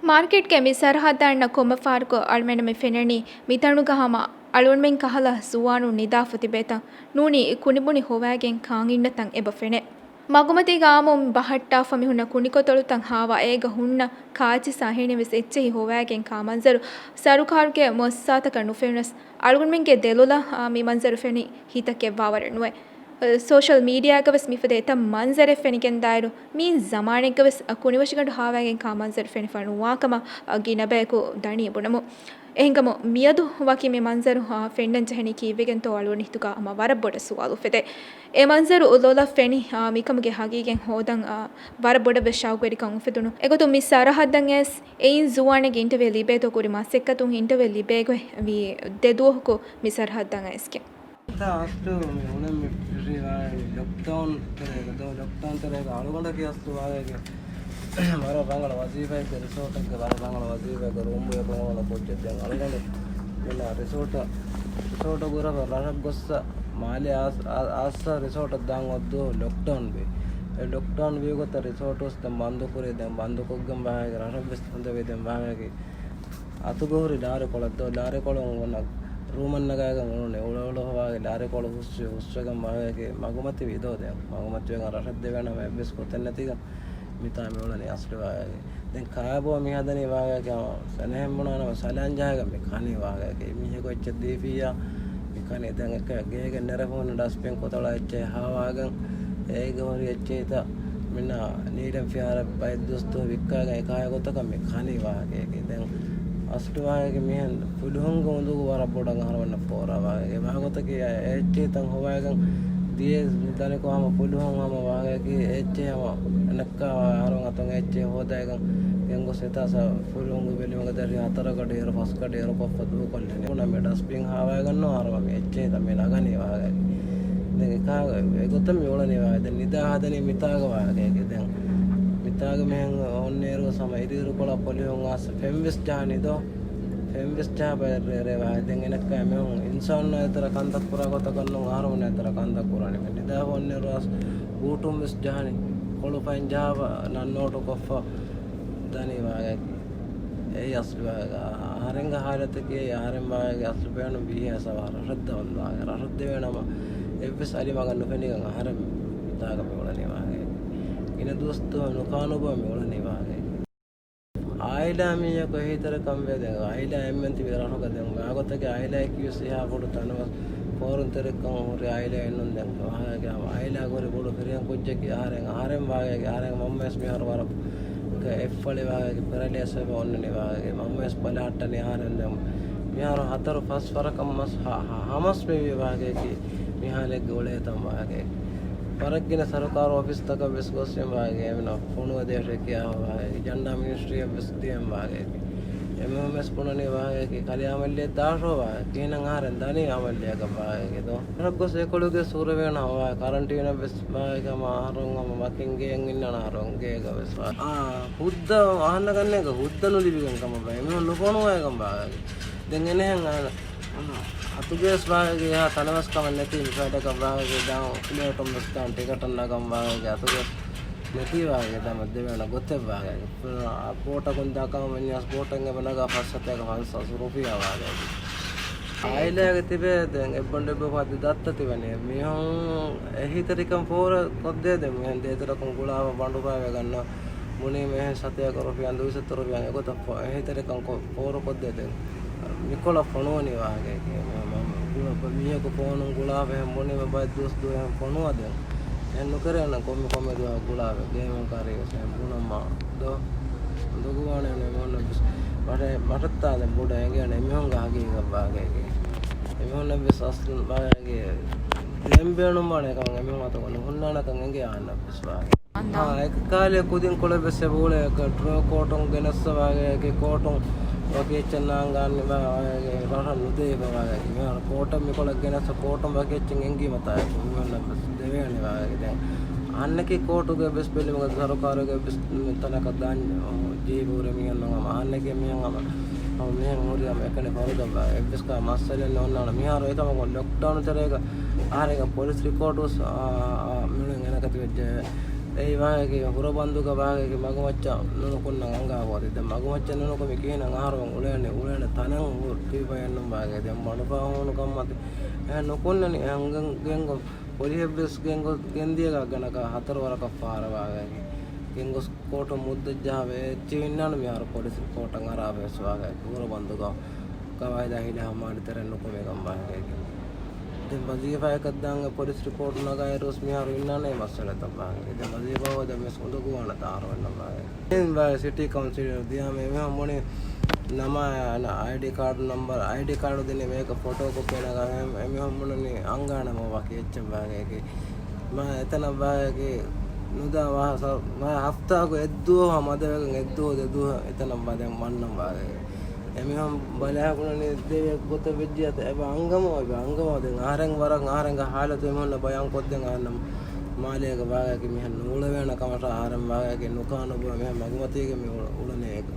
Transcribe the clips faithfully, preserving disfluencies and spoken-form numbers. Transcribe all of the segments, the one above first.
މާރކެޓްގެ މި ސަރަހައްދަށް އަންނަ ކޮންމެ ފަހަރަކު އަޅުމެންނަށް މި ފެނެނީ މިތަނުގަ ހަމަ އަޅުގަނޑުމެން ކަހަލަ ޒުވާނުން ނިދާފަ ތިބޭތަން ނޫނީ ކުނިބުނި ހޮވާގެން ކާން އިންނަތަން އެބަ ފެނޭ. މަގުމަތީގަ އާއްމުން ބަހައްޓާފަ މި ހުންނަ ކުނިކޮތަޅުތައް ހާވާ އޭގަ ހުންނަ ކާއްޗިސް އަހަނިން ވެސް އެއްޗެހި ހޮވާގެން ކާ މަންޒަރު ސަރުކާރުގެ މުއައްސަސާތަކަށް ނުފެނުނަސް އަޅުގަނޑުމެންގެ ދެލޮލަށް އާ މި މަންޒަރު ފެނި ހިތަކެއް ވާވަރެއް ނުވޭ. ސޯޝަލް މީޑިއާގަ ވެސް މިފަދަ އެތައް މަންޒަރެއް ފެނިގެންދާއިރު، މިއިން ޒަމާނެއްގަ ވެސް ކުނިވަށިގަނޑު ހާވާގެން ކާ މަންޒަރު ފެނިފަ ނުވާކަމަށް ގިނަ ބަޔަކު ދަނީ ބުނަމުން. އެހެންކަމުން މިއަދު ވަކި މި މަންޒަރު އާ ފެންނަން ޖެހެނީ ކީއްވެގެންތޯ އަޅުގަނޑު ހިތުގަ ހަމަ ވަރަށް ބޮޑަށް ސުވާލު އުފެދޭ. އެ މަންޒަރު ލޮލަށް ފެނި އާ މިކަމުގެ ހަގީގަތް ހޯދަން އާ ވަރަށް ބޮޑަށް ވެސް ޝައުގުވެރިކަން އުފެދުނު. އެގޮތުން މި ސަރަހައްދަށް އައިސް އެއިން ޒުވާނެއްގެ އިންޓަވިއު ލިބޭތޯ ކުރި މަސައްކަތުން އިންޓަވިއު ލިބޭގޮތް ވީ ދެ ދުވަހަކު މި ސަރަހައްދަށް އައިސްގެން. އަސްލު މި ހުނެއް މި ފިށީ ވާ ލޮކްޑައުން ތެރޭގަ ދޯ، ލޮކްޑައުން ތެރޭގަ އަޅުގަނޑަކީ އަސްލު ވާގެ ވަރަށް ރަނގަޅަ ވަޒީފާއެއްގެ ރިސޯޓެއްގެ ވަރަށް ރަނގަޅަ ވަޒީފާއެއްގެ ރޫމް ބޮޔަކަށް ހޮވަނަ ކުއްޖެއް. ދެން އަޅުގަނޑު މިނާ ރިސޯޓަށް، ރިސޯޓަށް ގުރަފަ ރަށަށް ގޮއްސަ މާލެ އާސް، އާ، އާސްސަ ރިސޯޓަށް ދާން އޮއްދޫ ލޮކްޑައުން ވީ. އެ ލޮކްޑައުން ވީ ގޮތަށް ރިސޯޓު ވެސް ދެން ބަންދު ކުރީ. ދެން ބަންދު ކޮށްގެން ވާގެ ރަށަށް ވެސް ހުނދެވި. ދެން ވާގެ އަތުގަ ހުރި ލާރިކޮޅަށް ދޯ، ލާރިކޮޅުން އޮންނަ ރޫމަށް ނަގާގެން އުޅުނީ. އުޅެ އުޅެ ހޮވާގެ ލާރިކޮޅު ހުސްވި ހުސްވެގެން ވާގެ މަގުމަތިވީ ދޯ. ދެން މަގުމަތިވެގެން ރަށަށް ދެވޭނަމަ އެއްވެސް ގޮތެއް ނެތިގެން މިތާ މި އުޅެނީ އަސްލު ވާގެ. ދެން ކާބޯ މި ހަދަނީ ވާގެ ހަމަ ސަނެހެން ބުނާނަމަ ސަލާން ޖަހައިގެން މި ކަނީ ވާގެ. މީހަކު އެއްޗެއް ދީފިއްޔާ މި ކަނީ. ދެން އެކަ ގޭގެ ނެރެފަ ހުންނަ ޑަސްބިން ކޮތަޅަށް އެއްޗެއް ހާވާގެން އޭގެ ހުރި އެއްޗެހިތައް މިނާ ނީލަން ފިހާރަ ބައެއް ދުވަސް ދުވަހު ވިއްކާގެން އެކާ ގޮތަކަށް މި ކަނީ ވާހަކައެކޭ. ދެން އަސްލު ވާހަކައަކީ މިހެން ފުލުހުންގެ އުނދަގޫ ވަރަށް ބޮޑަށް އަހަރުމެންނަށް ފޯރާ ވާހަކައެކޭ. ވާގޮތަކީ އެ އެއްޗެހިތައް ހޮވާގެން ދިޔަ ދަނިކޮށް ހަމަ ފުލުހުން ހަމަ ވާހަކައަކީ އެ އެއްޗެހި ހަމަ އަނެއްކާ އަހަރުމެން އަތުން އެ އެއްޗެހި ހޯދައިގެން ގެންގޮސް އެތާސް ފުލުހުންގެ ބެލުމުގެ ދަށި ހަތަރު ގަޑި އިރު ފަސް ގަޑި އިރު ކޮށްފަ ދޫކޮށްލަނީ. ބުނަމޭ ޑަސްބިން ހާވާގަންނަ އަހަރުމެން އެއްޗެހިތައް މި ނަގަނީ ވާގެ. ދެން އެކާ އެގޮތަށް މި އުޅެނީ ވާގެ. ދެން ނިދާ ހަދަނީ މިތާގަ ވާގެ. ދެން މިތާގަ މިހެން އޮންނައިރު ސަމަ އިރުއިރުކޮޅާ ފުލުހުން އާސް ފެން ވެސް ޖަހަނީ ދޯ. ފެން ވެސް ޖަހާ ބައެއް ރޭރޭ ވާގެ. ދެން އެނެއްކާ މިހުން އިންސާނުންނާ އެތެރެ ކަންތައް ކުރާ ގޮތަކަށް ނޫން އަހަރުމެންނާ އެތެރެ ކަންތައް ކުރާނީ. މި ނިދާ އޮންނައިރު އާސް ބޫޓުން ވެސް ޖަހަނީ. ކޮޅު ފައިން ޖަހާފަ ނަން ނޯޓު ކޮށްފަ ދަނީ ވާގެ. އެއީ އަސްލު ވާގެ. އަހަރެންގެ ހާލަތަކީ އަހަރެން ވާގެ އަސްލު ބޭނުން ވީހާސް އަވަހަށް ރަށަށް ދަވަން ވާގެ. ރަށަށް ދެވޭނަމަ އެއްވެސް އަލި މަގަށް ނުފެނިގެން އަހަރެން މިތާގަ މި އުޅެނީ ވާގެ. ގިނަ ދުވަސް ދުވަހު ނުކާނުބޮ މި އުޅެނީ ވާގެ. އާއިލާ މީހަކު އެހީތެރިކަން ވޭ. ދެން އާއިލާ އެންމެން ތިބި ރަށުގަ ދެން ވާގޮތަކީ އާއިލާއަކީ ވެސް އެހާ ބޮޑު ތަނަވަސް ފޯރުންތެރިކަން ހުރި އާއިލާއެއް ނޫން. ދެން ވާގެ އާއިލާގަ ހުރި ބޮޑު ފިރިހެން ކުއްޖަކީ އަހަރެން، އަހަރެން ވާގެ އަހަރެން މަންމަވެސް މިހާރު ވަރަށް އެއްފަޅި ވާގެ ޕެރަލައިސް ވެ އޮންނަނީ ވާގެ. މަންމަވެސް ބަލަހައްޓަނީ އަހަރެން. ދެން މިހާރު ހަތަރު ފަސް ވަރަކަށް މަސް ހަ-، ހަ-، ހަމަސް މިވީ ވާގެއަކީ މި ހާލެއްގެ އުޅޭތަން ވާގެ. ވަރަށް ގިނަ ސަރުކާރު އޮފީސްތަކަށް ވެސް ގޮސް އިން ވާގެ. އެމީހުން ފޮނުވަދޭށޭ ކިޔާ ވާގެ. ޖަންޑާ މިނިސްޓްރީއަށް ވެސް ދިޔަ އިން ވާގެ. އެމީހުން ވެސް ބުނަނީ ވާގެ ކަލޭ އަމަލްއެއް ދާށޯ ވާގެ. ކިހިނެއް އަހަރެން ދަނީ އަމަލްއެއްގަ ވާގެ ދޯ. ވަރަށް ގޮސް އެކޮޅުގެ ސޫރަވެން ވާ ކަރަންޓީނަށް ވެސް ވާގެ ހަމަ އަހަރުން ހަމަ ވަކިން ގޭން އިންނަން އަހަރުން ގޭގަ ވެސް ވާ. އާ، ހުއްދަ އަހަންނަ ގަންނޭގަ ހުއްދަ ނުލިބިގެން ކަމަށް ވާ. އެމީހުން ނުފޮނުވައިގަން ވާގެ. ދެން އެނެހެން އަހަންނަ އަތުގެ ވެސް ވާގެ އެހާ ތަނަވަސްކަމެއް ނެތި މިފަދަކަށް ވާގެ ދާން ފްލޭޓުން ވެސް ދާން ޓިކެޓަށް ނަގަން ވާގެ އަތުގެ ވެސް ނެތީ ވާގެ ދަމަ ދެވޭނެ ގޮތެއް ވާގެ. ބޯޓަކުން ދާކަމަށް ވަންޏާސް ބޯޓެއް އެބަ ނަގާ ފަސް ސަތޭކަ ފަންސާސް ރުފިޔާ ވާގެ. އާއިލާގެ ތިބޭ ދެން އެއްބަނޑު އެއްބަފާ ދެ ދައްތަ ތިބެނީ. މީހުން އެހީތެރިކަން ފޯރަ ކޮށްދޭ ދެން މިހެން ދޭތެރަކުން ގުޅާފަ ބަނޑުފައިވެ ގަންނަ ބުނީމަ އެހެން ސަތޭކަ ރުފިޔާ ދުއިސައްތަ ރުފިޔާ އެގޮތަށް ފޯ-، އެހީތެރިކަން ކޮ-، ފޯރު ކޮށްދޭ ދެން. މިކޮޅަށް ފޮނުވަނީ ވާހަކައެކޭ. މަ-، މަ-، މަ-، މީހަކު ފޯނުން ގުޅާފަ އެހެން ބުނީމަ ބައެއް ދުވަސް ދުވަހު އެހެން ފޮނުވާ ދެން. އެހެން ނުކެރޭނަން ކޮންމެ ކޮންމެ ދުވަހަކު ގުޅާފަ ގޭމުން ކާރީ ވެސް އެހެން ބުނަމާ ދޯ. ދޮގުވާނެ އެމީހުންނަށް ވެސް. މަޓެ-، މަޓަށްތާ ދެން ބޮޑަށް އެނގޭނެ އެމީހުންގެ ހަގީގަތް ވާހަކައެކޭ. އެމީހުންނަށް ވެސް އަސްލު ވާހަކައެކޭ. ދެން ބޭނުންވާނެ ކަމަށް އެމީހުން އަތުގަ ނުހުންނާނެ ކަން އެނގޭ އަހަންނަށް ވެސް ވާހަކަ. އާ، އެކަ ކާލެ ކުދިން ކޮޅެއް ވެސް އެބަ އުޅޭ އެކަ ޑްރޯ ކޯޓުން ގެނެއްސަ ވާގެ އެކެ ކޯޓުން ވަކި އެއްޗެއް ނާންގާން ވާގެ ރަށަށް ނުދެވިފަ ވާގެ. މިހާރު ކޯޓަށް މިކޮޅަށް ގެނެއްސަ ކޯޓުން ވަކި އެއްޗެއް އެނގީމަތާ އެކު މިހުންނަށް ވެސް ދެވޭނެ ވާގެ. ދެން އަހަންނަކީ ކޯޓުގެ ވެސް ބެލުމުގެ ސަރުކާރުގެ ވެސް ތަނަކަށް ދާން ޖީބުރެ މިހެން ހަމަ އަހަންނަކީ މިހެން ހަމަ މިހެން ހުރި ހަމަ އެކަނި ފަރުދަށް ވާ އެއްވެސް ކާ މައްސަލައެއް ނޯންނާނެ. މިހާރު އެކަމަކު ލޮކްޑައުން ތެރޭގަ އަހަރެންގެ ޕޮލިސް ރިކޯޑު ވެސް، އާ، އާ، މިނުން އެނަކަތި ވެއްޖެ. އެއީ ވާހަކައަކީ ހުރަބަންދުގަ ވާހަކައަކީ މަގުމައްޗަށް ނުނުކުންނަން އަންގާ ގޮތެއް. ދެން މަގުމައްޗަށް ނުނުކުމި ކިހިނެއް އަހަރުމެން އުޅޭނެ، އުޅޭނެ ތަނެއް ހު-، ކިބައެއްނު ވާހަކައެއް. ދެން މަޑުފަހަށް ހޫނު ކަންމަތި އެހެން ނުކުންނަނީ. އެހެން ގެން-، ގެންގޮ-، ޕޮލިހެއްވެސް ގެންގޮ-، ގެންދިޔަ ގަނަކަށް ހަތަރު ވަރަކަށް ފަހަރަށް ވާހަކައަކީ. ގެންގޮސް ކޯޓު މުއްދަތް ޖަހާ އެއްޗެއް އިންނާނެ މިހާރު ޕޮލިސް ރިޕޯޓަށް އަރާ ވެސް ވާހަކައެއް ހުރަބަންދުގަ ގަވާއިދާ ހިލާފަށް މާލެ ތެރެއިން ނުކުމެގެން ވާހަކައެކެވެ. ދެން ވަޒީފާއަކަށް ދާން އެ ޕޮލިސް ރިޕޯޓް ނަގާއިރުވެސް މިހާރު އިންނާނެ އެ މައްސަލަތައް ވާހަކަ. ދެން ވަޒީފާ ހޯދަން ވެސް އުނދަގޫވާނެތާ އަހަރުމެންނަށް ވާހަކަ. ދެން ވާ ސިޓީ ކައުންސިލަރ ދިޔާމެ އެމީހުން ބުނި ނަމާ އައިޑީ ކާޑު ނަމްބަރު، އައިޑީ ކާޑު ދިނީ މީހަކަށް ފޮޓޯ ކޮޕީ ނަގާ އެމީހުން ބުނަނީ އަންގާނެ މަ ވަކި އެއްޗެއް ވާހަކައަކީ. މާ އެތަނަށް ވާހަކައަކީ ނުދާ ވާހަ-، ސަ-، މާ ހަފްތާގަ އެއްދުވަހު ހަމަ އަދަވެގެން އެއްދުވަހު ދެދުވަހު އެތަނަށް ވާ ދެން ވަންނަން ވާހަކައެއް. އެމީހުން ބަލާ ބުނަނީ ދެވޭ ގޮތަށް ވެއްޖިއްޔާ އެބަ އަންގަމަ އެބަ އަންގަމަ. ދެން އަހަރެން ވަރަށް އަހަރެންގެ ހާލަތު އެމީހުންނަށް ބަޔާން ކޮށްދެން އަހަންނަށް މާލޭގެ ވާހަކައަކީ މިހެން ނޫޅެވޭނެ ކަމަށާ އަހަރެން ވާހަކައަކީ ނުކާނުބޮ މިހެން މަގުމަތީގަ މި އުޅު-، އުޅުނީ އެކަ.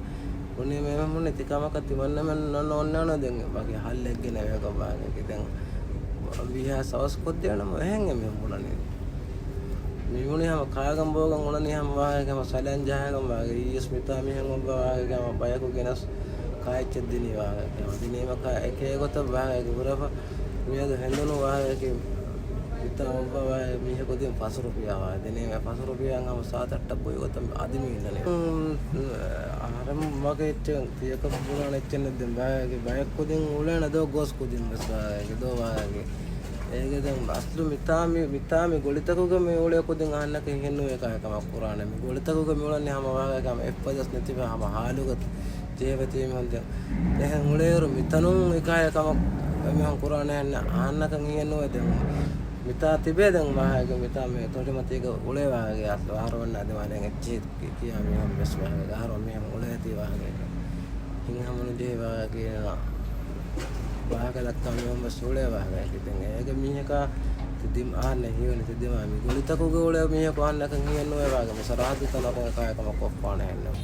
ބުނީމޭ އެމީހުން ތިކަމަކަށް ތިމަންނަމެން ނޯންނާނެ ދެން ވަކި ހައްލެއް ގެނެވޭކަށް ވާހަކައަކީ. ދެން ވީހާ ސަވަސް ކޮށްދޭނަމަ އެހެން އެމީހުން ބުނަނީ. މި ބުނީ ހަމަ ކާގަން ބޯގަން އުޅަނީ ހަމަ ވާހަކަ ހަމަ ސަލަން ޖަހާގަން ވާހަކަ. އީސް މިތާ މިހެން އޮއްވާ ވާހަކަ ހަމަ ބަޔަކު ގެނަސް ކާއެއްޗެއް ދިނީ ވާހަކަ ހަމަ ދިނީމަ ކާ އެކޭ ގޮތަށް ވާހަކަ ހުރެފަ. މިއަދު ހެނދުނު ވާހަކަ މިތާ އޮއްވާ ވާހަކަ މީހަކު ދިން ފަސް ރުފިޔާ ވާހަކަ ދިނީމަ ފަސް ރުފިޔާ ހަމަ ސާތައްޓަށް ބޮއި ގޮތަށް އަދި މި އިންނަނީ. އަހަރެން ވަކި އެއްޗެއް ތިޔަކަށް ބުނާނެ އެއްޗެއް ނެއް ދެން ވާހަކަ ބަޔަކު ދިން އުޅޭނެ ދޯ ގޯސް ކުދިން ވެސް ވާހަކަ ދޯ ވާހަކަ. އޭގެ ދެން އަސްލު މިތާ މި، މިތާ މި ގޮޅިތަކުގަ މި އުޅޭ ކުދިން އަހަންނަކަށް ހިންނުވޭ ކާ ކަމަށް ކުރާނެ. މި ގޮޅިތަކުގަ މި އުޅަނީ ހަމަ ވާހަކަ ހަމަ އެއްފަދަސް ނެތިފަ ހަމަ ހާލުގަ ޖެހޭ ތި މީހުން ދެން. އެހެން އުޅޭއިރު މިތަނުން އެކާ ކަމަށް އެމީހުން ކުރާނެ އަހަންނަކަށް ހިންނުވޭ ދެން. މިތާ ތިބޭ ދެން ވާހަކަ މިތާ މި ތޮށިމަތީގަ އުޅޭ ވާހަކަ އަސްލު އަހަރުމެންނަށް އަދި ވާނެ އެއްޗެހި ކިޔާ މީހުން ވެސް ވާހަކަ އަހަރު މީހުން އުޅޭތީ ވާހަކަ. ހިތްހަމަނުޖެހި ވާހަކަ ވާހަކަ ދައްކާ މީހުން ވެސް އުޅޭ ވާހަކައަކީ. ދެން އޭގެ މީހަކާ ތި ދިމް އަހަންނަށް ހީވަނީ ތި ދިމާ މި ގޮޅިތަކުގަ އުޅޭ މީހަކު އަހަންނަކަށް ހިޔެއްނުވޭ ވާހަކަ މި ސަރަހައްދު ތަނަކުން އެކާ ކަމަށް ކޮށްފާނެ ހެންނެވެ.